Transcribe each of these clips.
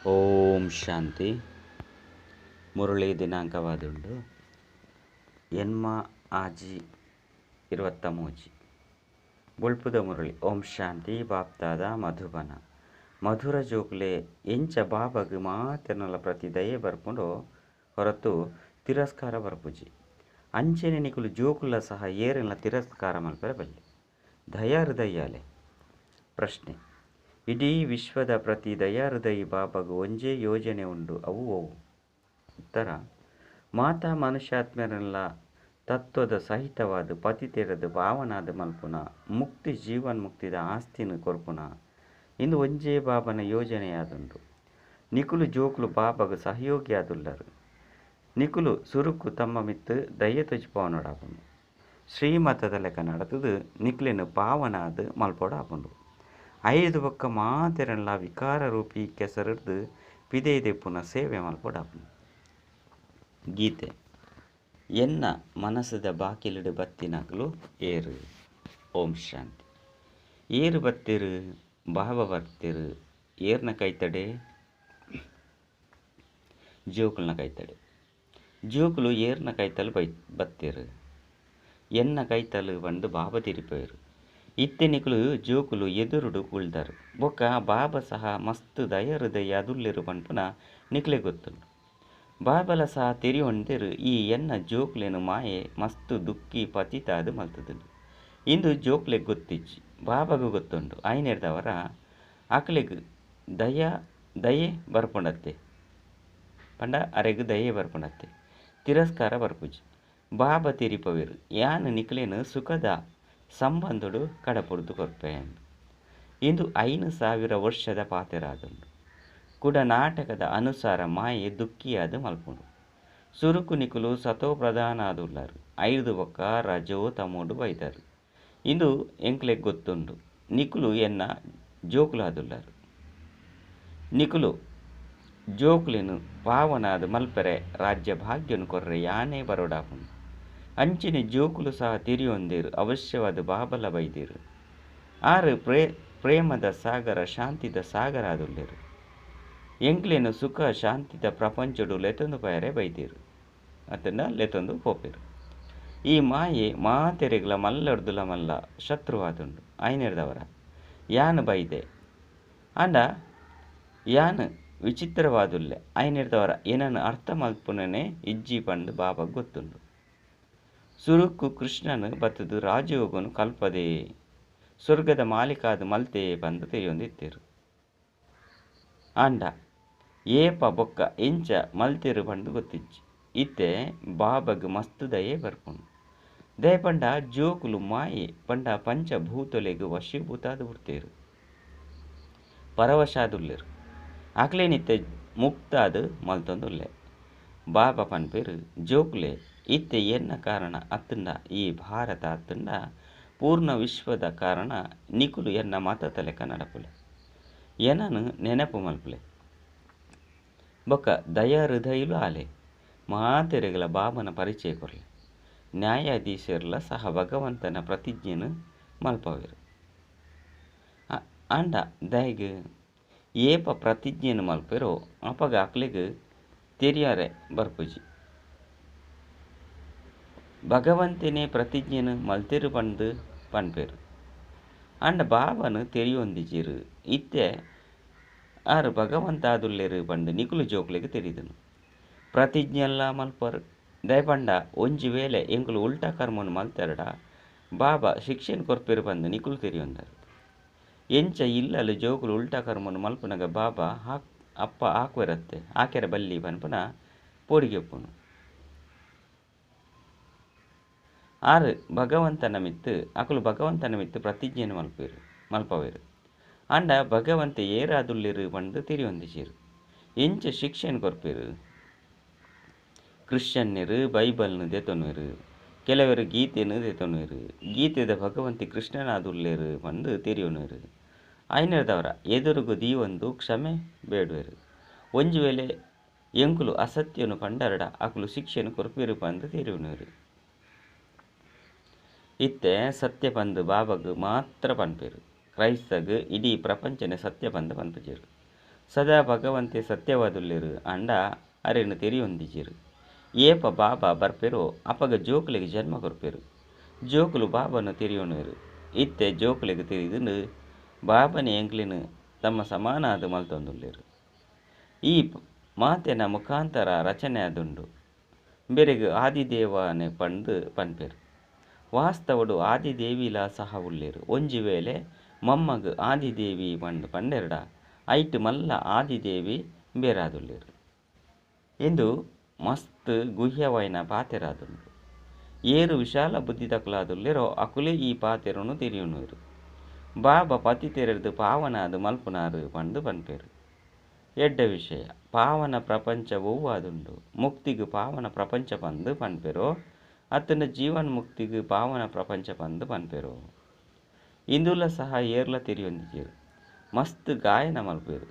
ಓಂ ಶಾಂತಿ. ಮುರಳಿ ದಿನಾಂಕವಾದುಂಡು ಎನ್ಮ ಆಜಿ 23. ಬೊಳ್ಪುದ ಮುರಳಿ. ಓಂ ಶಾಂತಿ. ಬಾಪ್ತಾದ ಮಧುಬನ. ಮಧುರ ಜೋಕುಲೆ ಎಂಚ ಬಾಬಗ್ ಮಾತೆರ್ನಲ ಪ್ರತಿ ದಯೆ ಬರ್ಪುಂಡೋ ಹೊರತು ತಿರಸ್ಕಾರ ಬರ್ಪುಜಿ. ಅಂಚೆನೆ ನಿಕುಲು ಜೋಕುಲ ಸಹ ಏರೆಲ್ಲ ತಿರಸ್ಕಾರ ಮಲ್ಪೆರೆ ಬಲ್ಲಿ. ದಯಾ ಹೃದಯಾಲೆ. ಪ್ರಶ್ನೆ: ಇಡೀ ವಿಶ್ವದ ಪ್ರತಿ ದಯಾ ಹೃದಯಿ ಬಾಬಾಗ್ ಒಂಜೇ ಯೋಜನೆ ಉಂಡು, ಅವು ಒವು? ಉತ್ತರ: ಮಾತಾ ಮನುಷ್ಯಾತ್ಮರೆಲ್ಲ ತತ್ವದ ಸಹಿತವಾದ ಪತಿತೆರದು ಪಾವನಾದ ಮಲ್ಪುನ ಮುಕ್ತಿ ಜೀವನ್ ಮುಕ್ತಿದ ಆಸ್ತಿನ ಕೊರ್ಪುನ ಇಂದು ಒಂಜೇ ಬಾಬನ ಯೋಜನೆಯಾದುಂಡು. ನಿಕುಲು ಜೋಕುಲು ಬಾಬಾಗ್ ಸಹಯೋಗಿಯಾದುಲ್ಲರು. ನಿಕುಲು ಸುರುಕು ತಮ್ಮ ಮಿತ್ತು ದಯೆ ತೊಜಿಪವನೋಡಾಪುಂಡು. ಶ್ರೀಮತದ ಲೆಕ್ಕ ನಡತದು ನಿಕ್ಲೆನು ಪಾವನಾದ ಮಲ್ಪೋಡಾಪುಂಡು. ಐದು ಬೊಕ್ಕ ಮಾತೆರೆಲ್ಲ ವಿಕಾರ ರೂಪಿ ಕೆಸರದು ಪಿದೆಯ್ದೆಪ್ಪುನ ಸೇವೆ ಮಲ್ಪೋಡಾಪುಂಡು. ಗೀತೆ. ಎನ್ನ ಮನಸ್ಸದ ಬಾಕಿಲಿಡು ಬತ್ತಿನಕಲು ಏರು. ಓಂ ಶಾಂತಿ. ಏರು ಬತ್ತಿರು, ಬಾಬಾ ಬರ್ತಿರು. ಏರ್ನ ಕೈತಡೆ? ಜೋಕುಲ್ನ ಕೈತಡೆ. ಜೋಕುಲು ಏರ್ನ ಕೈತಲು ಬತ್ತಿರು? ಎನ್ನ ಕೈತಲು ಬಂದು ಬಾಬಾ ತಿರಿಪೇರು. ಇತ್ತೆ ನಿಕುಲು ಜೋಕುಲು ಎದುರುಡು ಉಳ್ದರು. ಬೊಕ್ಕ ಬಾಬಾ ಸಹ ಮಸ್ತ್ ದಯ ಹೃದಯ ಅದುಲ್ಲೆರು ಪನ್ಪುನ ನಿಕ್ಲೆ ಗೊತ್ತುಂಡು. ಬಾಬಲ ಸಹ ತೆರಿಯೊಂದಿರು ಈ ಎನ್ನ ಜೋಕ್ಲೆನು ಮಾಯೆ ಮಸ್ತ್ ದುಃಖಿ ಪತಿತಾದು ಮಲ್ತದುಂಡು. ಇಂದು ಜೋಕ್ಲೆಗ್ ಗೊತ್ತಿಜ್ಜಿ, ಬಾಬಾಗು ಗೊತ್ತುಂಡು. ಐನೆರ್ದವರ ಅಕ್ಲೆಗ್ ದಯೆ ಬರ್ಪುಂಡತ್ತೆ ಪಂಡ ಅರೆಗ್ ದಯೆ ಬರ್ಪುಂಡತ್ತೆ, ತಿರಸ್ಕಾರ ಬರ್ಪುಜಿ. ಬಾಬಾ ತೆರಿಪವೇರು ಯಾನ್ ನಿಕ್ಲೆನು ಸುಖದ ಸಂಬಂಧಡು ಕಡಪುರ್ದು ಕೊರ್ಪೆ. ಇಂದು 5000 ವರ್ಷದ ಪಾತೆರಾದುಂಡು. ಕುಡ ನಾಟಕದ ಅನುಸಾರ ಮಾಯೆ ದುಃಖಿಯಾದ ಮಲ್ಪುಂಡು. ಸುರುಕು ನಿಕುಲು ಸತೋ ಪ್ರಧಾನಾದುಲ್ಲರು. ಐದು ಬೊಕ್ಕ ರಜೋ ತಮೋಡು ಬೈದರು. ಇಂದು ಎಂಕ್ಲೆಗ್ ಗೊತ್ತುಂಡು. ನಿಕುಲು ಎನ್ನ ಜೋಕುಲಾದುಲ್ಲರು. ನಿಕುಲು ಜೋಕುಲೆನು ಪಾವನಾದ ಮಲ್ಪೆರೆ ರಾಜ್ಯ ಭಾಗ್ಯನು ಕೊರ್ರೆ ಯಾನೇ ಬರೋಡಾಪುಂಡು. ಅಂಚಿನ ಜೋಕುಲು ಸಹ ತಿರಿಯೊಂದಿರು ಅವಶ್ಯವಾದ ಬಾಬಲ ಬೈದಿರು. ಆರು ಪ್ರೇಮದ ಸಾಗರ ಶಾಂತಿದ ಸಾಗರ ಆದುಲ್ಲೆರು. ಎಂಕ್ಲೇನು ಸುಖ ಶಾಂತಿದ ಪ್ರಪಂಚಡು ಲೆತೊಂದು ಪಯರೆ ಬೈದಿರು ಅತನ್ನ ಲೆತೊಂದು ಪೋಪೆರು. ಈ ಮಾಯೆ ಮಾತೆರೆಗ್ಲ ಮಲ್ಲಡ್ದುಲ ಮಲ್ಲ ಶತ್ರುವಾದುಂಡು. ಐನೆರ್ದವರ ಯಾನ್ ಬೈದೆ ಆಂಡ ಯಾನ್ ವಿಚಿತ್ರವಾದುಲ್ಲೆ. ಐನೆರ್ದವರ ಏನನ್ನು ಅರ್ಥ ಮಲ್ಪುನನೆ ಇಜ್ಜಿ ಪಂದು ಬಾಬಾಗ್ ಗೊತ್ತುಂಡು. ಸುರುಕು ಕೃಷ್ಣನು ಬತ್ತದು ರಾಜಯೋಗನು ಕಲ್ಪದೆ ಸ್ವರ್ಗದ ಮಾಲೀಕಾದ ಮಲ್ತೆ ಪಂದು ತೆರಿಯೊಂದಿತ್ತೇರು. ಆಂಡ ಏಪ ಬೊಕ್ಕ ಎಂಚ ಮಲ್ತೆರು ಪಂದು ಗೊತ್ತಿಜ್ಜಿ. ಇತ್ತೆ ಬಾಬಾಗ್ ಮಸ್ತ್ ದಯೆ ಬರ್ಪುಂಡು. ದಯ ಪಂಡ ಜೋಕುಲು ಮಾಯೆ ಪಂಡ ಪಂಚಭೂತೊಲೆಗ್ ವಶೀಭೂತಾದ ಬಿಡ್ತೇರು, ಪರವಶಾದುಲ್ಲೆರು. ಅಕ್ಲೇನಿತ್ತೆ ಮುಕ್ತಾದ ಮಲ್ತೊಂದುಲ್ಲೆ. ಬಾಬಾ ಪನ್ಪೇರು ಜೋಕುಲೆ ಇತ್ತೆ ಎನ್ನ ಕಾರಣ ಅತ್ತಂಡ ಈ ಭಾರತ ಅತ್ತಂಡ ಪೂರ್ಣ ವಿಶ್ವದ ಕಾರಣ ನಿಕುಲು ಎನ್ನ ಮತದ ಲೆಕ್ಕ ನಡಪುಲೆ, ಏನನು ನೆನಪು ಮಲ್ಪುಲೆ. ಬೊಕ್ಕ ದಯಾ ಹೃದಯಲು ಆಲೆ ಮಾತೆರೆಗಳ ಬಾಬನ ಪರಿಚಯ ಕೊರ್ಲೆ. ನ್ಯಾಯಾಧೀಶರ್ಲ ಸಹ ಭಗವಂತನ ಪ್ರತಿಜ್ಞೆನು ಮಲ್ಪವೇರು. ಆಂಡ ದಯಗ್ ಏಪ ಪ್ರತಿಜ್ಞೆನು ಮಲ್ಪೇರೋ ಅಪಗ ಅಕ್ಲೆಗ್ ತೆರಿಯಾರೆ ಬರ್ಪುಜಿ. ಭಗವಂತನೇ ಪ್ರತಿಜ್ಞೆನು ಮಲ್ತೆರು ಪಂದು ಪನ್ಪೇರು. ಆಂಡ ಬಾಬನು ತೆರಿಯೊಂದಿಜಿರು. ಇತ್ತೆ ಆರು ಭಗವಂತ ಆದುಲ್ಲೆರು ಪಂದು ನಿಕುಲು ಜೋಕ್ಲೆಗ್ ತೆರಿದನು. ಪ್ರತಿಜ್ಞೆಲ್ಲ ಮಲ್ಪರು. ದಯಪಂಡ ಒಂಜಿ ವೇಳೆ ಎಂಕುಲು ಉಲ್ಟಾ ಕರ್ಮನು ಮಲ್ತೆರಡ ಬಾಬಾ ಶಿಕ್ಷೆನ್ ಕೊರ್ಪೇರು ಪಂದು ನಿಕುಲು ತೆರಿಯೊಂದರು. ಎಂಚ ಇಲ್ಲಲು ಜೋಕುಲು ಉಲ್ಟಾ ಕರ್ಮನು ಮಲ್ಪುನಗ ಬಾಬಾ ಅಪ್ಪ ಆಕ್ವೆರತ್ತೆ ಆಕೆರ ಬಲ್ಲಿ ಪನ್ಪುನ ಪೋಡಿಗೆಪ್ಪುನು. ಆರು ಭಗವಂತನ ಮಿತ್ತು ಅಕುಲು ಭಗವಂತನ ಮಿತ್ತು ಪ್ರತಿಜ್ಞೆಯನ್ನು ಮಲ್ಪವೇರು. ಆಂಡ ಭಗವಂತ ಏರಾದುಲ್ಲೆರು ಪಂದು ತೆರಿಯೊಂದಿಜೇರು. ಎಂಚ ಶಿಕ್ಷೆನ್ ಕೊರ್ಪೇರು? ಕ್ರಿಶ್ಚಿಯನ್ನರು ಬೈಬಲ್ನು ದೆತೊನುವೆರು, ಕೆಲವರು ಗೀತೆನು ದೆತೊನುವೆರು. ಗೀತೆದ ಭಗವಂತಿ ಕೃಷ್ಣನಾದುಲ್ಲೆರು ಪಂದು ತೆರಿಯೊನುವೆರು. ಐನೆರ್ದವರ ಎದುರುಗು ದೀವೊಂದು ಕ್ಷಮೆ ಬೇಡುವೆರು. ಒಂಜಿ ವೇಳೆ ಎಂಕುಲು ಅಸತ್ಯನು ಪಂಡರಡ ಅಕುಲು ಶಿಕ್ಷೆನು ಕೊರ್ಪೇರು ಪಂದು ತೆರಿಯೊನುವೆರು. ಇತ್ತೆ ಸತ್ಯ ಪಂದು ಬಾಬಾಗ್ ಮಾತ್ರ ಪನ್ಪೇರು. ಕ್ರೈಸ್ತಗ್ ಇಡೀ ಪ್ರಪಂಚನೆ ಸತ್ಯ ಪಂದು ಪನ್ಪುಜೆರು. ಸದಾ ಭಗವಂತೆ ಸತ್ಯವಾದುಲ್ಲೆರು ಆಂಡ ಅರೆನ್ ತೆರಿಯೊಂದಿಜ್ಜೆರ್. ಏಪ ಬಾಬಾ ಬರ್ಪೆರೋ ಅಪಗ ಜೋಕುಲೆಗ್ ಜನ್ಮ ಕೊರ್ಪೆರು. ಜೋಕುಲು ಬಾಬಾನು ತೆರಿಯೊನುವೆರು. ಇತ್ತೆ ಜೋಕುಲೆಗ್ ತೆರಿದುಂಡು ಬಾಬಾನೇ ಎಂಕ್ಲೆನ್ ತಮ್ಮ ಸಮಾನಾದ್ ಮಲ್ತೊಂದುಲ್ಲೆರು. ಈ ಮಾತೆನ ಮುಖಾಂತರ ರಚನೆ ಆದುಂಡು. ಬೆರೆಗ್ ಆದಿದೇವನೆ ಪಂದ್ ಪನ್ಪೆರ್. ವಾಸ್ತವಡು ಆದಿದೇವಿಲಾ ಸಹ ಉಲ್ಲೆರ್. ಒಂಜಿ ವೇಳೆ ಮಮ್ಮಗ್ ಆದಿದೇವಿ ಪಂದ್ ಪಂಡೆರ್ಡ ಐಟ್ ಮಲ್ಲ ಆದಿದೇವಿ ಬೇರಾದುಲ್ಲೆರ್. ಇಂದು ಮಸ್ತ್ ಗುಹ್ಯವಾಯಿನ ಪಾತೆರಾದುಂಡು. ಏರು ವಿಶಾಲ ಬುದ್ಧಿದಕುಲಾದುಲ್ಲೆರೋ ಅಕುಲೇ ಈ ಪಾತೆರೊನು ತೆರಿಯೊನುವೆರು. ಬಾಬಾ ಪತಿತೆರೆಡ್ದ್ ಪಾವನಾದ್ ಮಲ್ಪುನಾರು ಪಂದ್ ಪನ್ಪೆರ್. ಎಡ್ಡೆ ವಿಷಯ. ಪಾವನ ಪ್ರಪಂಚ ಒವ್ವಾದುಂಡು? ಮುಕ್ತಿಗ್ ಪಾವನ ಪ್ರಪಂಚ ಪಂದ್ ಪನ್ಪೆರೋ ಅತ್ತಂಡ ಜೀವನ್ ಮುಕ್ತಿಗ್ ಪಾವನ ಪ್ರಪಂಚ ಪಂದ್ ಪನ್ಪೆರೋ? ಇಂದುಲ ಸಹ ಏರ್ಲ ತೆರಿಯೊಂದಿಜ್ಜೆರ್. ಮಸ್ತ್ ಗಾಯನ ಮಲ್ಪುವೆರ್.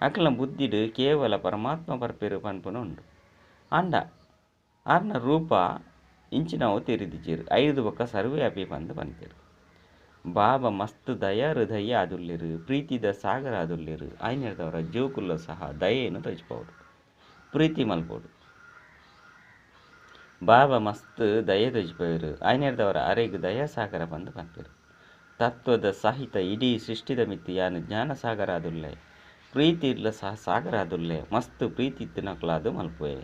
ಅಕಲ್ನ ಬುದ್ಧಿಡ್ ಕೇವಲ ಪರಮಾತ್ಮ ಬರ್ಪೆರ್ ಪನ್ಪುನ ಉಂಡು. ಆಂಡ ಆರ್ನ ರೂಪ ಇಂಚಿನವು ತೆರಿದಿಜ್ಜೆರ್. ಐದು ಬೊಕ್ಕ ಸರ್ವೇ ಅಪಿ ಪಂದ್ ಪನ್ಪೆರ್. ಬಾಬಾ ಮಸ್ತ್ ದಯಾ ಹೃದಯ ಆದುಲ್ಲೆರ್, ಪ್ರೀತಿದ ಸಾಗರ ಆದುಲ್ಲೆರ್. ಆಯ್ನೆರ್ದವರ ಜೋಕುಲ್ಲ ಸಹ ದಯೆಯನ್ನು ತೋಜಿಪಾವೊಡು, ಪ್ರೀತಿ ಮಲ್ಪೊಡು. ಬಾಬಾ ಮಸ್ತ್ ದಯೆ ತೋಜಿಪಾವೆರ್. ಆಯ್ನೆರ್ದವರ ಅರೆಗ್ ದಯಾಸಾಗರ ಪಂದ್ ಪನ್ಪೆರ್. ತತ್ವದ ಸಹಿತ ಇಡೀ ಸೃಷ್ಟಿದ ಮಿತ್ತ್ ಯಾನ್ ಜ್ಞಾನ ಸಾಗರ ಆದುಲ್ಲೆ, ಪ್ರೀತಿ ಇಡ್ಲ ಸಹ ಸಾಗರ ಆದುಲ್ಲೆ. ಮಸ್ತ್ ಪ್ರೀತಿ ಇತ್ತಿನಕುಲಾದ್ ಮಲ್ಪುವೆ.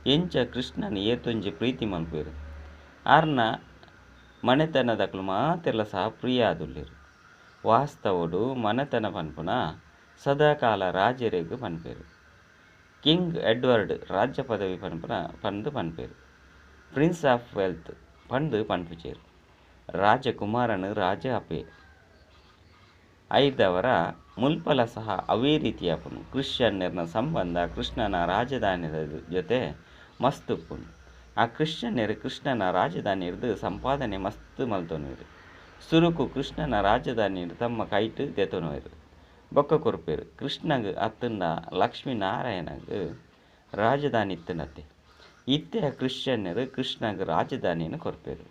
ಎಂಚ ಕೃಷ್ಣನ್ ಏತೊಂಜಿ ಪ್ರೀತಿ ಮಲ್ಪುವೆರ್. ಆರ್ನ ಮನೆತನದಕುಲು ಮಾತೆರ್ಲ ಸಹ ಪ್ರಿಯ ಆದುಲ್ಲೆರ್. ವಾಸ್ತವಡು ಮನೆತನ ಪನ್ಪುನ ಸದಾಕಾಲ ರಾಜೆರೆಗ್ ಪನ್ಪೆರ್. ಕಿಂಗ್ ಎಡ್ವರ್ಡ್ ರಾಜ್ಯ ಪದವಿ ಪನ್ಪುನ ಪಂದ್ ಪನ್ಪೆರ್. ಪ್ರಿನ್ಸ್ ಆಫ್ ವೆಲ್ತ್ ಪಂದ್ ಪನ್ಪುಜೆರ್. ರಾಜಕುಮಾರನ್ ರಾಜ ಅಪೆ. ಐದವರ ಮುಲ್ಪಲ ಸಹ ಅವೇ ರೀತಿಯಾಪುಂಡು. ಕ್ರಿಶ್ಚಿಯನ್ನೆರ್ನ ಸಂಬಂಧ ಕೃಷ್ಣನ ರಾಜಧಾನಿದ ಜೊತೆ ಮಸ್ತ್ ಉಪ್ಪುಂಡು. ಆ ಕ್ರಿಶ್ಚಿಯನ್ನೆರ್ ಕೃಷ್ಣನ ರಾಜಧಾನಿಡ್ದ್ ಸಂಪಾದನೆ ಮಸ್ತ್ ಮಲ್ತೊನುವೆರ್. ಸುರುಕು ಕೃಷ್ಣನ ರಾಜಧಾನಿಡ್ ತಮ್ಮ ಕೈಟ್ ದೆತೊನುವೆರ್, ಬೊಕ್ಕ ಕೊರ್ಪೆರ್. ಕೃಷ್ಣಗ್ ಅತ್ತಂಡ ಲಕ್ಷ್ಮೀ ನಾರಾಯಣಗ್ ರಾಜಧಾನಿ ಇತ್ತುಂಡತ್ತೆ. ಇತ್ತೆ ಕ್ರಿಶ್ಚಿಯನ್ನೆರ್ ಕೃಷ್ಣಗ್ ರಾಜಧಾನಿಯನ್ನು ಕೊರ್ಪೆರ್.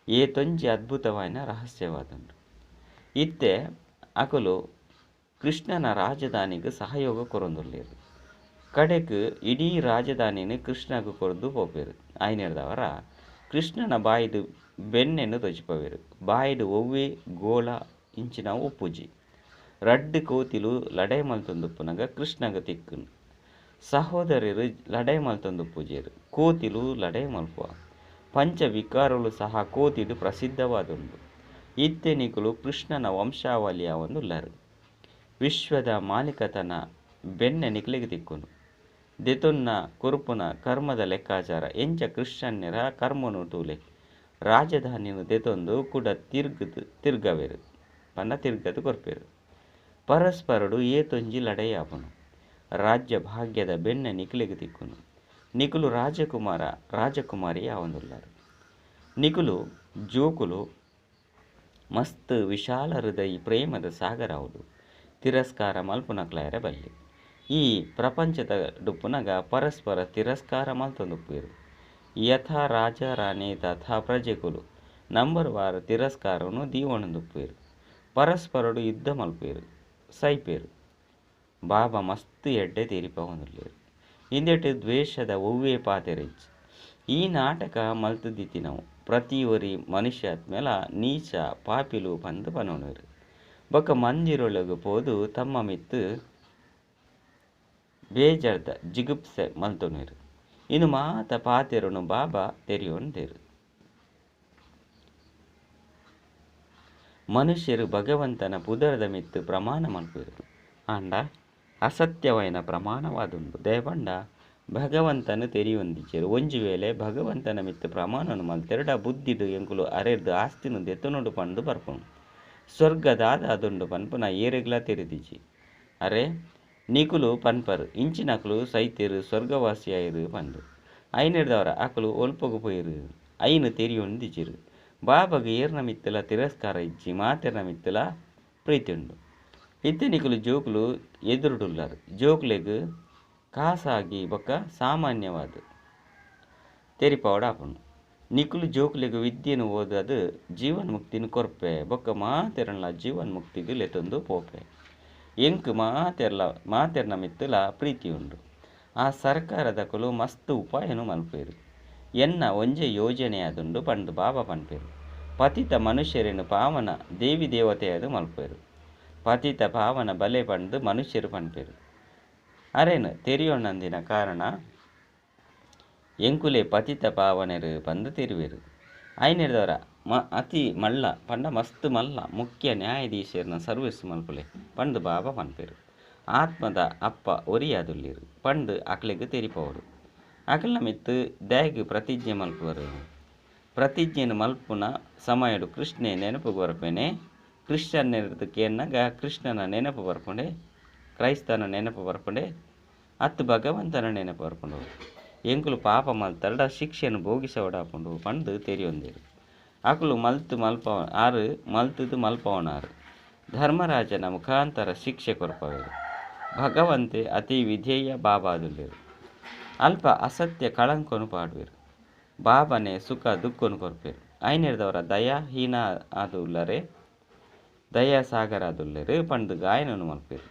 ಏತೊಂಜಿ ಅದ್ಭುತವಾಯಿನ ರಹಸ್ಯವಾದುಂಡು. ಇತ್ತೆ ಅಕುಲು ಕೃಷ್ಣನ ರಾಜಧಾನಿಗ್ ಸಹಯೋಗ ಕೊರೊಂದುಲ್ಲೆರ್. ಕಡೆಕ್ ಇಡೀ ರಾಜಧಾನಿನ್ ಕೃಷ್ಣಗ್ ಕೊರ್ದು ಪೋಪೆರ್. ಆಯ್ನೆರ್ದವರ ಕೃಷ್ಣನ ಬಾಯಿಡ್ ಬೆಣ್ಣೆನ್ ತೋಜಿಪಾವೆರ್. ಬಾಯಿಡ್ ಒವ್ವೇ ಗೋಳ ಇಂಚಿನವು ಉಪ್ಪುಜಿ. ರಡ್ಡ್ ಕೋತಿಲು ಲಡಾಯಿ ಮಲ್ತೊಂದುಪ್ಪುನಗ ಕೃಷ್ಣಗ್ ತಿಕ್ಕುಂಡು. ಸಹೋದರರು ಲಡಾಯಿ ಮಲ್ತೊಂದುಪ್ಪುಜೆರ್, ಕೋತಿಲು ಲಡಾಯಿ ಮಲ್ಪುವ. ಪಂಚ ವಿಕಾರಲು ಸಹ ಕೋತಿಡ್ ಪ್ರಸಿದ್ಧವಾದುಂಡು. ಇತ್ತೆ ನಿಕುಲು ಕೃಷ್ಣನ ವಂಶಾವಳಿಯ ಒಂದುಲ್ಲರು. ವಿಶ್ವದ ಮಾಲೀಕತನ ಬೆಣ್ಣೆ ನಿಕುಲೆಗ್ ತಿಕ್ಕುಂಡು. ದೆತೊನ್ನ ಕೊರ್ಪುನ ಕರ್ಮದ ಲೆಕ್ಕಾಚಾರ ಎಂಚ ಕ್ರಿಶ್ಚಿಯನ್ನೆರ ಕರ್ಮನು ತೂಲೆ. ರಾಜಧಾನಿನು ದೆತೊಂದು ಕುಡ ತಿರ್ಗವೆರ್ ಪಂಡ ತಿರ್ಗದ್ ಕೊರ್ಪೆರ್. ಪರಸ್ಪರಡು ಏತೊಂಜಿ ಲಡಾಯಿ ಆಪುಂಡು. ರಾಜ್ಯ ಭಾಗ್ಯದ ಬೆಣ್ಣೆ ನಿಕುಲೆಗ್ ತಿಕ್ಕುಂಡು. ನಿಕುಲು ರಾಜಕುಮಾರ ರಾಜಕುಮಾರಿ ಆವೊಂದುಲ್ಲರು. ನಿಕುಲು ಜೋಕುಲು ಮಸ್ತ್ ವಿಶಾಲ ಹೃದಯ ಪ್ರೇಮದ ಸಾಗರ ಆವೊಡು. ತಿರಸ್ಕಾರ ಮಲ್ಪುನಕುಲಾಯೆರೆ ಬಲ್ಲಿ. ಈ ಪ್ರಪಂಚದ ಡುಪ್ಪುನಗ ಪರಸ್ಪರ ತಿರಸ್ಕಾರ ಮಲ್ತೊಂದುಪ್ಪುವೆರ್. ಯಥಾ ರಾಜ ರಾಣಿ ತಥಾ ಪ್ರಜೆಕುಲು ನಂಬರ್ ವಾರ್ ತಿರಸ್ಕಾರನು ದೀವೊಂದುಪ್ಪುವೆರ್. ಪರಸ್ಪರಡು ಯುದ್ಧ ಮಲ್ಪುವೆರ್, ಸೈಪೆರ್. ಬಾಬಾ ಮಸ್ತ್ ಎಡ್ಡೆ ತೆರಿಪಾವೊಂದುಲ್ಲೆರ್. ಇಂದೆಟ್ ದ್ವೇಷದ ಒವ್ವೇ ಪಾತೆರಿಜ್ಜಿ. ಈ ನಾಟಕ ಮಲ್ತುದಿತ್ತಿನವು ಪ್ರತಿ ಒರಿ ಮನುಷ್ಯಾತ್ಮೆಲ ನೀಚ ಪಾಪಿಲು ಪಂದ್ ಪನೊನುವೆರ್. ಬೊಕ್ಕ ಮಂದಿರೊಳಗೆ ಪೋದು ತಮ್ಮ ಮಿತ್ತ್ ಬೇಜಾರ್ದ ಜಿಗುಪ್ಸೆ ಮಲ್ತೊನುವೆರ್. ಇಂದು ಮಾತ ಪಾತೆರೊನು ಬಾಬಾ ತೆರಿಯೊಂದೆರ್. ಮನುಷ್ಯರು ಭಗವಂತನ ಪುದರ್ದ ಮಿತ್ತ್ ಪ್ರಮಾಣ ಮಲ್ಪುವೆರ್. ಆಂಡ ಅಸತ್ಯವಾಯಿನ ಪ್ರಮಾಣವಾದುಂಡು. ದಯಪಂಡ ಭಗವಂತನ ತೆರಿಯೊಂದಿಜ್ಜೆರ್. ಒಂಜಿ ವೇಳೆ ಭಗವಂತನ ಮಿತ್ತ್ ಪ್ರಮಾಣವನ್ನು ಮಲ್ತೆರ್ಡ ಬುದ್ಧಿಡ್ ಎಂಕುಲು ಅರೆರ್ದ್ ಆಸ್ತಿನ ದೆತೊನೊಡು ಪಂದ್ ಬರ್ಪುಂಡು. ಸ್ವರ್ಗದಾದ ಅದುಂಡು ಪನ್ಪುನ ಏರೆಗ್ಲಾ ತೆರಿದಿಜ್ಜಿ. ಅರೆ ನಿಕುಲು ಪನ್ಪರ್ ಇಂಚಿನಕುಲು ಸೈತೆರ್ ಸ್ವರ್ಗವಾಸಿಯಾಯೆರ್ ಪಂದ್. ಐನೆರ್ದವರ ಅಕುಲು ಒಲ್ಪೊಗು ಪೋಯೆರ್ ಐನ್ ತೆರಿಯೊಂದಿಜ್ಜೆರ್. ಬಾಬಾಗ್ ಏರ್ನ ಮಿತ್ತಲ ತಿರಸ್ಕಾರ ಇಜ್ಜಿ, ಮಾತೆರ್ನ ಮಿತ್ತಲ ಪ್ರೀತಿ ಉಂಡು. ಇತ್ತೆ ನಿಕುಲು ಜೋಕುಲು ಎದುರುಡುಲ್ಲರು. ಜೋಕುಲೆಗ್ ಖಾಸಾಗಿ ಬೊಕ್ಕ ಸಾಮಾನ್ಯವಾದ ತೆರಿಪಾವೊಡಾಪುಂಡು. ನಿಕುಲು ಜೋಕುಲೆಗ್ ವಿದ್ಯೆನ್ ಓದದ್ ಜೀವನ್ ಮುಕ್ತಿನ ಕೊರ್ಪೆ ಬೊಕ್ಕ ಮಾತೆರ್ನಲ ಜೀವನ್ ಮುಕ್ತಿಗ್ ಲೆತೊಂದು ಪೋಪೆ. ಎಂಕ್ ಮಾತೆರ್ನ ಮಿತ್ತುಲ ಪ್ರೀತಿ ಉಂಡು. ಆ ಸರ್ಕಾರದಕುಲು ಮಸ್ತ್ ಉಪಾಯನು ಮಲ್ಪುವೆರು. ಎನ್ನ ಒಂಜೇ ಯೋಜನೆಯಾದುಂಡು ಪಂದು ಬಾಬಾ ಪನ್ಪೆರು. ಪತಿತ ಮನುಷ್ಯರೆನ್ ಪಾವನ ದೇವಿ ದೇವತೆಯಾದ್ ಮಲ್ಪುವೆರು. ಪತಿತ ಪಾವನ ಬಲೆ ಪಂದು ಮನುಷ್ಯರು ಪನ್ಪೆರು. ಅರೆನ್ ತೆರಿಯೊನಂದಿನ ಕಾರಣ ಎಂಕುಲೆ ಪತಿತ ಪಾವನೆರು ಪಂದು ತೆರಿವೆರು. ಐನೆರ್ದವರ ಅತಿ ಮಲ್ಲ ಪಂಡ ಮಸ್ತ್ ಮಲ್ಲ ಮುಖ್ಯ ನ್ಯಾಯಾಧೀಶೆರ್ನ ಸರ್ವಿಸ್ ಮಲ್ಪುಲೆ ಪಂದು ಬಾಬಾ ಪನ್ಪೆರು. ಆತ್ಮದ ಅಪ್ಪ ಒರಿಯಾದುಲ್ಲೆರು ಪಂದು ಅಕ್ಲೆಗ್ ತೆರಿಪವೊಡು. ಅಕಲ್ನ ಮಿತ್ತ್ ದಾಯೆಗ್ ಪ್ರತಿಜ್ಞೆ ಮಲ್ಪುವರು. ಪ್ರತಿಜ್ಞೆನ್ ಮಲ್ಪುನ ಸಮಯಡು ಕೃಷ್ಣೆ ನೆನಪುಗು ಬರ್ಪೇನೆ. ಕ್ರಿಶ್ಚಿಯನ್ನೆರ್ದ್ ಕೇನ್ನಗ ಕೃಷ್ಣನ ನೆನಪು ಬರ್ಪುಂಡೆ, ಕ್ರೈಸ್ತನ ನೆನಪು ಬರ್ಪುಂಡೆ, ಅತ್ ಭಗವಂತನ ನೆನಪು ಬರ್ಪುಂಡು. ಎಂಕುಲು ಪಾಪ ಮಲ್ತರ್ಡ ಶಿಕ್ಷೆನ್ ಭೋಗಿಸವಡಾಪುಂಡು ಪಂದು ತೆರಿಯೊಂದೆರು. ಅಕುಲು ಮಲ್ತ್ ಮಲ್ಪವ ಆರು ಮಲ್ತದು ಮಲ್ಪವನಾರು. ಧರ್ಮರಾಜನ ಮುಖಾಂತರ ಶಿಕ್ಷೆ ಕೊರ್ಪವೆರು. ಭಗವಂತೆ ಅತಿ ವಿಧೇಯ ಬಾಬಾದುಲ್ಲೆರು. ಅಲ್ಪ ಅಸತ್ಯ ಕಳಂಕನು ಪಾಡುವೆರು. ಬಾಬನೆ ಸುಖ ದುಃಖನು ಕೊರ್ಪೆರು. ಐನೆರ್ದವರ ದಯಾಹೀನ ಆದುಲ್ಲರೆ ದಯಾಸಾಗರ ಆದುಲ್ಲೆರು ಪಂದು ಗಾಯನನು ಮಲ್ಪೆರು.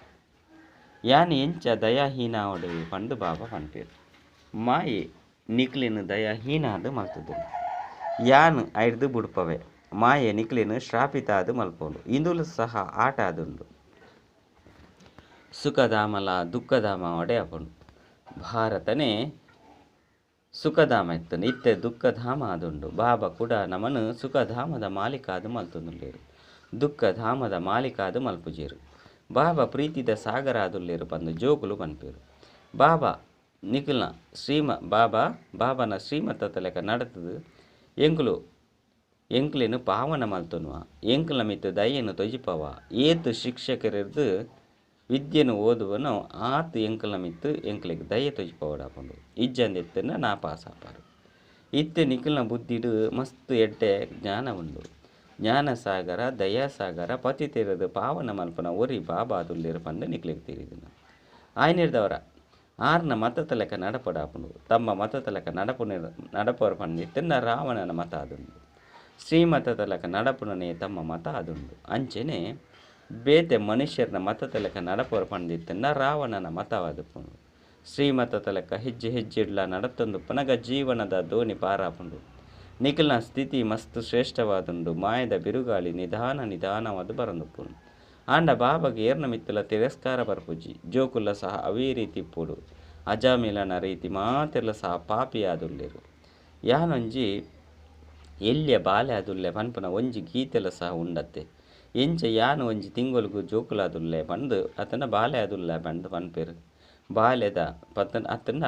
ಯಾನ್ ಎಂಚ ದಯಾಹೀನ ಆವಡ್ ಪಂದು ಬಾಬಾ ಪನ್ಪೆರು. ಮಾಯೆ ನಿಕ್ಲೆನ್ ದಯಾಹೀನ ಆದ್ ಮಲ್ತುದು ಯಾನ್ ಐರ್ದ್ ಬುಡ್ಪವೆ. ಮಾಯೆ ನಿಕ್ಲೆನ್ ಶ್ರಾಪಿತ ಆದ್ ಮಲ್ಪುಂಡು. ಇಂದುಲು ಸಹ ಆಟ ಆದುಂಡು. ಸುಖಧಾಮಲ ದುಃಖಧಾಮ ಆವಡೆ ಆಪುಂಡು. ಭಾರತನೇ ಸುಖಧಾಮ ಇತ್ತುಂಡು, ಇತ್ತೆ ದುಃಖಧಾಮ ಆದುಂಡು. ಬಾಬಾ ಕೂಡ ನಮನ್ ಸುಖಧಾಮದ ಮಾಲೀಕಾದ್ ಮಲ್ತೊಂದುಲ್ಲೆರು. ದುಃಖಧಾಮದ ಮಾಲೀಕಾದ್ ಮಲ್ಪುಜೆರು. ಬಾಬಾ ಪ್ರೀತಿದ ಸಾಗರ ಆದುಲ್ಲೆರು ಪಂದು ಜೋಕುಲು ಪನ್ಪೆರು. ಬಾಬಾ ನಿಕಲ್ನ ಶ್ರೀಮ ಬಾಬಾ ಬಾಬಾನ ಶ್ರೀಮತದ ಲೆಕ್ಕ ನಡತದು ಎಂಕುಲು ಎಂಕ್ಲೆನ್ ಪಾವನ ಮಲ್ತೊನುವ. ಎಂಕ್ಲ ಮಿತ್ತ್ ದಯೆನ್ ತೊಜಿಪವ. ಏತ್ ಶಿಕ್ಷಕರಿರ್ದ್ ವಿದ್ಯೆನ್ ಓದುವನೋ ಆತ್ ಎಂಕ್ಲ ಮಿತ್ತ್ ಎಂಕ್ಲೆಗ್ ದಯೆ ತೊಜಿಪವಡಾಪುಂಡು. ಇಜ್ಜಂದಿತ್ತುಂಡ ನಾಪಾಸ್ ಆಪರು. ಇತ್ತೆ ನಿಕಲ್ನ ಬುದ್ಧಿಡ್ ಮಸ್ತ್ ಎಡ್ಡೆ ಜ್ಞಾನ ಉಂಡು. ಜ್ಞಾನಸಾಗರ ದಯಾಸಾಗರ ಪತಿತೆರದು ಪಾವನ ಮಲ್ಪುನ ಒರಿ ಬಾಬಾ ಆದುಲ್ಲೆರು ಪಂದು ನಿಕ್ಲೆಗ್ ತೆರಿದುಂಡು. ಆಯ್ನೆರ್ದವರ ಆರ್ನ ಮತದ ಲೆಕ್ಕ ನಡಪಡಾಪುಂಡು. ತಮ್ಮ ಮತದ ಲೆಕ್ಕ ನಡಪವರು ಪಂದಿತ್ತುಂಡ ರಾವಣನ ಮತ ಆದುಂಡು. ಶ್ರೀಮತದ ಲೆಕ್ಕ ನಡಪುನನೇ ತಮ್ಮ ಮತ ಆದುಂಡು. ಅಂಚೆನೆ ಬೇತೆ ಮನುಷ್ಯರ್ನ ಮತದ ಲೆಕ್ಕ ನಡಪವರು ಪಂದಿತ್ತುಂಡ ರಾವಣನ ಮತವಾದುಪ್ಪುಂಡು. ಶ್ರೀಮತದ ಲೆಕ್ಕ ಹೆಜ್ಜೆ ಹೆಜ್ಜೆಡ್ಲ ನಡತೊಂದುಪ್ಪುನಗ ಜೀವನದ ದೋಣಿ ಪಾರಾಪುಂಡು. ನಿಖಿಲ್ನ ಸ್ಥಿತಿ ಮಸ್ತ್ ಶ್ರೇಷ್ಠವಾದುಂಡು. ಮಾಯದ ಬಿರುಗಾಳಿ ನಿಧಾನ ನಿಧಾನವಾದ ಬರಂದುಪ್ಪುಂಡು. ಆಂಡ ಬಾಬಾಗೆ ಏರ್ನ ಮಿತ್ತುಲ ತಿರಸ್ಕಾರ ಬರ್ಪುಜಿ. ಜೋಕುಲ ಸಹ ಅವೇ ರೀತಿ ಇಪ್ಪುಡು. ಅಜಾಮಿಲನ ರೀತಿ ಮಾತೆರ್ಲ ಸಹ ಪಾಪಿಯಾದುಲ್ಲೆರು. ಯಾನೊಂಜಿ ಎಲ್ಯ ಬಾಲೆ ಆದುಲ್ಲೆ ಪನ್ಪುನ ಒಂಜಿ ಗೀತೆಲ ಸಹ ಉಂಡತ್ತೆ. ಎಂಚ ಯಾನು ಒಂಜಿ ತಿಂಗೊಲುಗು ಜೋಕುಲಾದುಲ್ಲೆ ಪಂದು ಅತನ ಬಾಲೆ ಆದುಲ್ಲೆ ಪಂದು ಪನ್ಪೆರು. ಬಾಲೆದ ಪತನ ಅತನ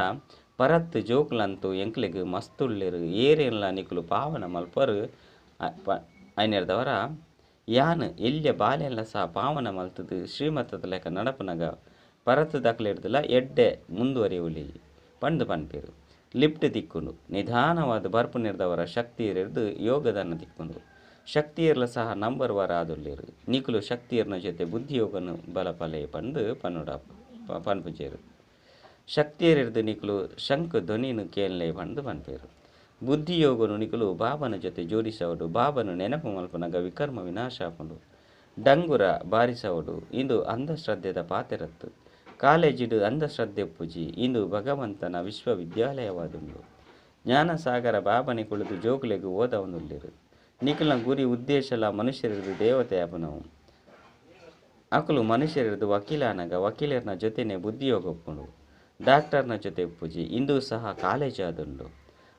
ಪರತ್ ಜೋಕುಲಂತೂ ಎಂಕ್ಲೆಗ್ ಮಸ್ತುಲ್ಲೆರು. ಏರೆನ್ಲ ನಿಕುಲು ಪಾವನ ಮಲ್ಪರು. ಐನೆರ್ದವರ ಯಾನ್ ಎಲ್ಯ ಬಾಲೆನ್ಲ ಸಹ ಪಾವನ ಮಲ್ತದು ಶ್ರೀಮತದ ಲೆಕ್ಕ ನಡಪುನಗ ಪರತ್ ದಕ್ಲೆರ್ದಲ ಎಡ್ಡೆ ಮುಂದುವರಿಯುಲಿ ಪಂದು ಪನ್ಪೆರು. ಲಿಫ್ಟ್ ತಿಕ್ಕುಂಡು. ನಿಧಾನವಾದ ಬರ್ಪುನೆರ್ದವರ ಶಕ್ತಿಯರ್ದು ಯೋಗದಾನ ತಿಕ್ಕುಂಡು. ಶಕ್ತಿಯರ್ಲ ಸಹ ನಂಬರ್ ವಾರ್ ಆದುಲ್ಲೆರು. ನಿಕುಲು ಶಕ್ತಿಯರ್ನ ಜೊತೆ ಬುದ್ಧಿಯೋಗನು ಬಲಪಲೆ ಪಂದು ಪನ್ನುಡ ಪನ್ಪುಜೆರು. ಶಕ್ತಿಯರ್ದು ನಿಕುಲು ಶಂಖ ಧ್ವನಿನು ಕೇನ್ಲೆ ಪಂದು ಪನ್ಪೆರು. ಬುದ್ಧಿಯೋಗನು ನಿಕುಲು ಬಾಬನ ಜೊತೆ ಜೋಡಿಸವಡು. ಬಾಬನು ನೆನಪು ಮಲ್ಪುನಗ ವಿಕರ್ಮ ವಿನಾಶ ಆಪುಂಡು. ಡಂಗುರ ಬಾರಿಸವಡು. ಇಂದು ಅಂಧಶ್ರದ್ಧೆದ ಪಾತೆರತ್ತು. ಕಾಲೇಜಿಡು ಅಂಧಶ್ರದ್ಧೆ ಉಪ್ಪುಜಿ. ಇಂದು ಭಗವಂತನ ವಿಶ್ವವಿದ್ಯಾಲಯವಾದುಂಡು. ಜ್ಞಾನಸಾಗರ ಬಾಬನೆ ಕುಳಿತು ಜೋಕುಲೆಗ್ ಓದವನುಲ್ಲೆರು. ನಿಕಲ್ನ ಗುರಿ ಉದ್ದೇಶಲ ಮನುಷ್ಯರಿರ್ದು ದೇವತೆ ಆಪುನವು. ಅಕುಲು ಮನುಷ್ಯರಿರ್ದು ವಕೀಲನಾಗ ವಕೀಲರ್ನ ಜೊತೆನೆ ಬುದ್ಧಿಯೋಗ ಉಪ್ಪುಂಡು. ಡಾಕ್ಟರ್ನ ಜೊತೆ ಉಪ್ಪುಜಿ. ಇಂದು ಸಹ ಕಾಲೇಜ್ ಆದುಂಡು.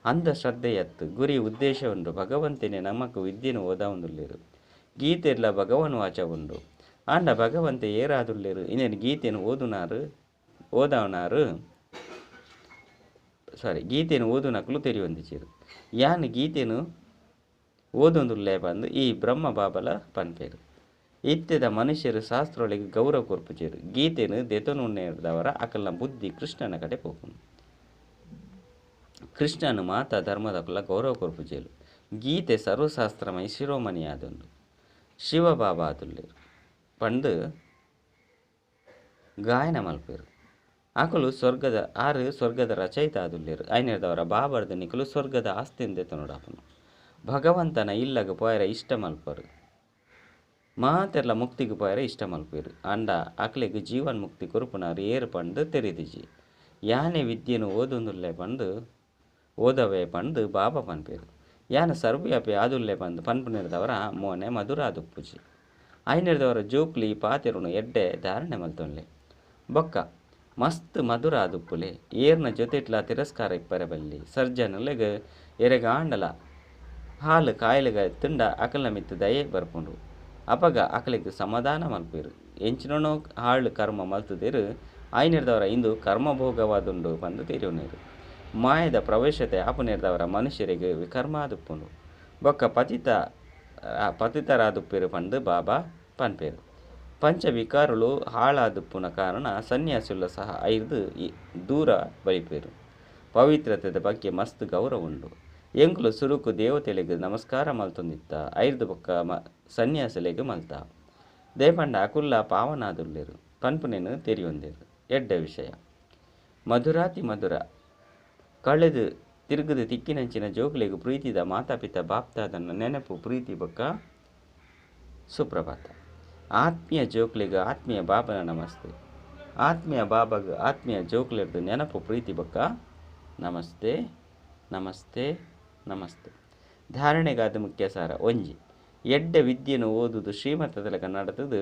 ಅಂಧಶ್ರದ್ಧೆಯತ್ತು. ಗುರಿ ಉದ್ದೇಶ ಉಂಡು. ಭಗವಂತನೇ ನಮಕ್ ವಿದ್ಯೆನು ಓದವನುಲ್ಲೆರು. ಗೀತೆರ್ಲ ಭಗವನ್ ವಾಚ ಉಂಡು. ಆಂಡ ಭಗವಂತೆ ಏರಾದುಲ್ಲೆರು ಇಂದೆನ್ ಗೀತೆನು ಓದವನಾರು ಸಾರಿ ಗೀತೆನು ಓದುನಕುಲು ತೆರಿಯೊಂದಿಜೆರು. ಯಾನ್ ಗೀತೆನು ಓದೊಂದುಲ್ಲೆ ಪಂದು ಈ ಬ್ರಹ್ಮ ಬಾಬಲ ಪನ್ಪೆರು. ಇತ್ತೆದ ಮನುಷ್ಯರು ಶಾಸ್ತ್ರೊಳೆಗ್ ಗೌರವ ಕೊರ್ಪುಜೆರು. ಗೀತೆನು ದೆತೊನುನ್ನೆರ್ದವರ ಅಕಲ್ನ ಬುದ್ಧಿ ಕೃಷ್ಣನ ಕಡೆ ಪೋಪುಂಡು. ಕೃಷ್ಣನು ಮಾತಾ ಧರ್ಮದಕುಲ ಗೌರವ ಕೊರ್ಪುಜೆರು. ಗೀತೆ ಸರ್ವಶಾಸ್ತ್ರಮಯ ಶಿರೋಮಣಿಯಾದುಂಡು. ಶಿವಬಾಬಾ ಆದುಲ್ಲೆರು ಪಂದು ಗಾಯನ ಮಲ್ಪೆರು. ಅಕುಲು ಸ್ವರ್ಗದ ಆರು ಸ್ವರ್ಗದ ರಚಯಿತ ಆದುಲ್ಲೆರು. ಐನೆರ್ದವರ ಬಾಬರ್ದು ನಿಕುಲು ಸ್ವರ್ಗದ ಆಸ್ತಿನ್ ದೆತೊನೊಡಾಪುಂಡು. ಭಗವಂತನ ಇಲ್ಲಗ್ ಪೋಯೆರೆ ಇಷ್ಟ ಮಲ್ಪರು. ಮಾತೆರ್ಲ ಮುಕ್ತಿಗ್ ಪೋಯೆರೆ ಇಷ್ಟ ಮಲ್ಪುವೆರ್. ಆಂಡ ಅಕ್ಲೆಗ್ ಜೀವನ್ಮುಕ್ತಿ ಕೊರ್ಪುನಾರ್ ಏರ್ ಪಂದ್ ತೆರಿದಿಜಿ. ಯಾನೆ ವಿದ್ಯೆನ್ ಓದೊಂದುಲ್ಲೆ ಪಂದ್ ಓದವೆ ಪಂದ್ ಬಾಬಾ ಪನ್ಪೆರ್. ಯಾನ್ ಸರ್ವವ್ಯಾಪಿ ಆದುಲ್ಲೆ ಪಂದ್ ಪನ್ಪುನೆರ್ದಾವರ ಮೋನೆ ಮಧುರ ಆದುಪ್ಪುಜಿ. ಆಯಿನೆರ್ದಾವರ ಜೋಕುಲು ಈ ಪಾತೆರೊನು ಎಡ್ಡೆ ಧಾರಣೆ ಮಲ್ತೊನ್ಲೆ. ಬೊಕ್ಕ ಮಸ್ತ್ ಮಧುರ ಆದುಪ್ಪುಲೆ. ಏರ್ನ ಜೊತೆಟ್ಲಾ ತಿರಸ್ಕಾರ ಇಪ್ಪರೆ ಬಲ್ಲಿ. ಸಜ್ಜನುಲೆಗ್ ಎರೆಗಾಂಡಲ ಹಾಲ್ ಕಾಯಿಲೆ ಇತ್ತ್ಂಡ ಅಕಲ್ನ ಮಿತ್ತ್ ದಯೆ ಬರ್ಪುಂಡು. ಅಪಗ ಅಕಲೆಗ್ ಸಮಾಧಾನ ಮಲ್ಪುವೆರ್. ಎಂಚಿನನೋ ಹಾಳ್ ಕರ್ಮ ಮಲ್ತ್ದೆರ್ ಆಯಿನೆರ್ದಾವರ ಇಂದು ಕರ್ಮಭೋಗವಾದುಂಡು ಪಂದ್ ತೆರಿಯೊನ್ವೆರ್. ಮಾಯೆದ ಪ್ರವೇಶತೆ ಆಪುನೆರ್ದಾವರ ಮನುಷ್ಯೆರೆಗ್ ವಿಕರ್ಮ ಆದುಪ್ಪುಂಡು. ಬೊಕ್ಕ ಪತಿತ ಪತಿತರಾದುಪ್ಪೆರ್ ಪಂದ್ ಬಾಬಾ ಪನ್ಪೆರ್. ಪಂಚ ವಿಕಾರಲು ಹಾಳಾದುಪ್ಪುನ ಕಾರಣ ಸನ್ಯಾಸಿಲು ಸಹ ಐರ್ದ್ ದೂರ ಬಲಿಪೆರ್. ಪವಿತ್ರತೆದ ಬಗ್ಗೆ ಮಸ್ತ್ ಗೌರವ ಉಂಡು. ಎಂಕುಲು ಸುರುಕು ದೇವತೆಲೆಗ್ ನಮಸ್ಕಾರ ಮಲ್ತೊಂದಿತ್ತ ಐರ್ದ್ ಬೊಕ್ಕ ಸನ್ಯಾಸಿಲೆಗ್ ಮಲ್ತ. ದಾಯೆ ಪಂಡ ಅಕುಲ್ಲ ಪಾವನಾದುಲ್ಲೆರ್ ಪನ್ಪುನೆನ್ ತೆರಿಯೊಂದೆರ್. ಎಡ್ಡೆ ವಿಷಯ. ಮಧುರಾತಿ ಮಧುರ ಕಳೆದ್ ತಿರುಗುದು ತಿಕ್ಕಿನಂಚಿನ ಜೋಕುಲೆಗ್ ಪ್ರೀತಿದ ಮಾತಾಪಿತ ಬಾಪ್ದಾದನ ನೆನಪು ಪ್ರೀತಿ ಬೊಕ್ಕ ಸುಪ್ರಭಾತ. ಆತ್ಮೀಯ ಜೋಕುಲೆಗ್ ಆತ್ಮೀಯ ಬಾಬನ ನಮಸ್ತೆ. ಆತ್ಮೀಯ ಬಾಬಾಗ್ ಆತ್ಮೀಯ ಜೋಕುಲೆರ್ದ್ ನೆನಪು ಪ್ರೀತಿ ಬೊಕ್ಕ ನಮಸ್ತೆ ನಮಸ್ತೆ ನಮಸ್ತೆ. ಧಾರಣೆಗಾದ ಮುಖ್ಯ ಸಾರ ಒಂಜಿ ಎಡ್ಡೆ ವಿದ್ಯೆನ್ ಓದುದು ಶ್ರೀಮಂತದ ನಡತದು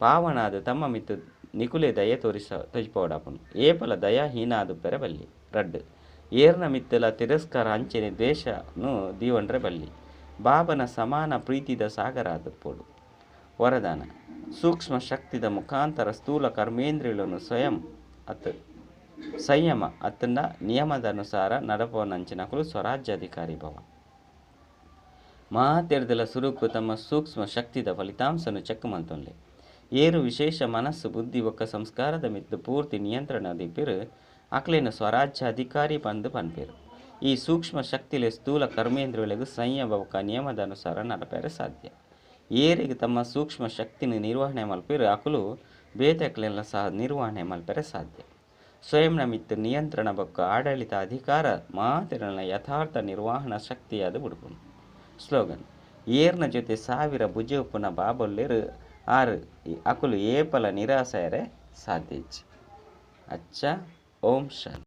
ಪಾವನಾದ ತಮ್ಮ ಮಿತ್ತ್ ನಿಕುಲೆ ದಯೆ ತೋರಿಸ ತೋಜಿಪವಡಾಪುಂಡು. ಏಪಲ ದಯಾಹೀನ ಆದುಪ್ಪೆರೆ ಬಲ್ಲಿ. ರಡ್ಡ್ ಏರ್ನ ಮಿತ್ತಲ ತಿರಸ್ಕಾರ ಅಂಚನೆ ದ್ವೇಷನು ದೀವೊಂಡ್ರೆ ಬಲ್ಲಿ. ಬಾಬನ ಸಮಾನ ಪ್ರೀತಿದ ಸಾಗರ ಆದುಪ್ಪೊಡು. ವರದಾನ ಸೂಕ್ಷ್ಮ ಶಕ್ತಿದ ಮುಖಾಂತರ ಸ್ಥೂಲ ಕರ್ಮೇಂದ್ರಿಯಗಳನ್ನು ಸ್ವಯಂ ಅತ್ ಸಂಯಮ ಅತ್ತಂಡ ನಿಯಮದ ಅನುಸಾರ ನಡಪವನಂಚಿನಕುಲು ಸ್ವರಾಜ್ಯಾಧಿಕಾರಿ ಭವ. ಮಾತೆರ್ದಲ ಸುರುಕು ತಮ್ಮ ಸೂಕ್ಷ್ಮ ಶಕ್ತಿದ ಫಲಿತಾಂಶನು ಚೆಕ್ ಮಲ್ತೊನ್ಲೆ. ಏರು ವಿಶೇಷ ಮನಸ್ಸು ಬುದ್ಧಿ ಬೊಕ್ಕ ಸಂಸ್ಕಾರದ ಮಿತ್ತ್ ಪೂರ್ತಿ ನಿಯಂತ್ರಣ ದೀಪೆರ್ ಅಕ್ಲೆನ ಸ್ವರಾಜ್ಯ ಅಧಿಕಾರಿ ಪಂದ್ ಪನ್ಪೆರ್. ಈ ಸೂಕ್ಷ್ಮ ಶಕ್ತಿಲೆ ಸ್ಥೂಲ ಕರ್ಮೇಂದ್ರಿಯೊಲೆಗ್ ಸಂಯಮ ಬೊಕ್ಕ ನಿಯಮದ ಅನುಸಾರ ನಡಪೆರೆ ಸಾಧ್ಯ. ಏರೆಗ್ ತಮ್ಮ ಸೂಕ್ಷ್ಮ ಶಕ್ತಿನ ನಿರ್ವಹಣೆ ಮಲ್ಪೆರ್ ಅಕುಲು ಬೇತೆಕ್ಲೆನ ಸಹ ನಿರ್ವಹಣೆ ಮಲ್ಪೆರೆ ಸಾಧ್ಯ. ಸ್ವಯಂನ ಮಿತ್ತ್ ನಿಯಂತ್ರಣ ಬೊಕ್ಕ ಆಡಳಿತ ಅಧಿಕಾರ ಮಾತೆರೆನ ಯಥಾರ್ಥ ನಿರ್ವಹಣಾ ಶಕ್ತಿಯಾದ ಬುಡುಪುಂಡು. ಸ್ಲೋಗನ್ ಏರ್ನ ಜೊತೆ ಸಾವಿರ ಭುಜ ಉಪ್ಪುನ ಬಾಬೊಲ್ಲೆರ್ ಆರ್ ಅಕುಲು ಏಪಲ ನಿರಾಸೆಯರೆ ಸಾಧ್ಯ ಇಜ್ಜಿ. ಅಚ್ಚ ಓಂ ಶಾಂತಿ.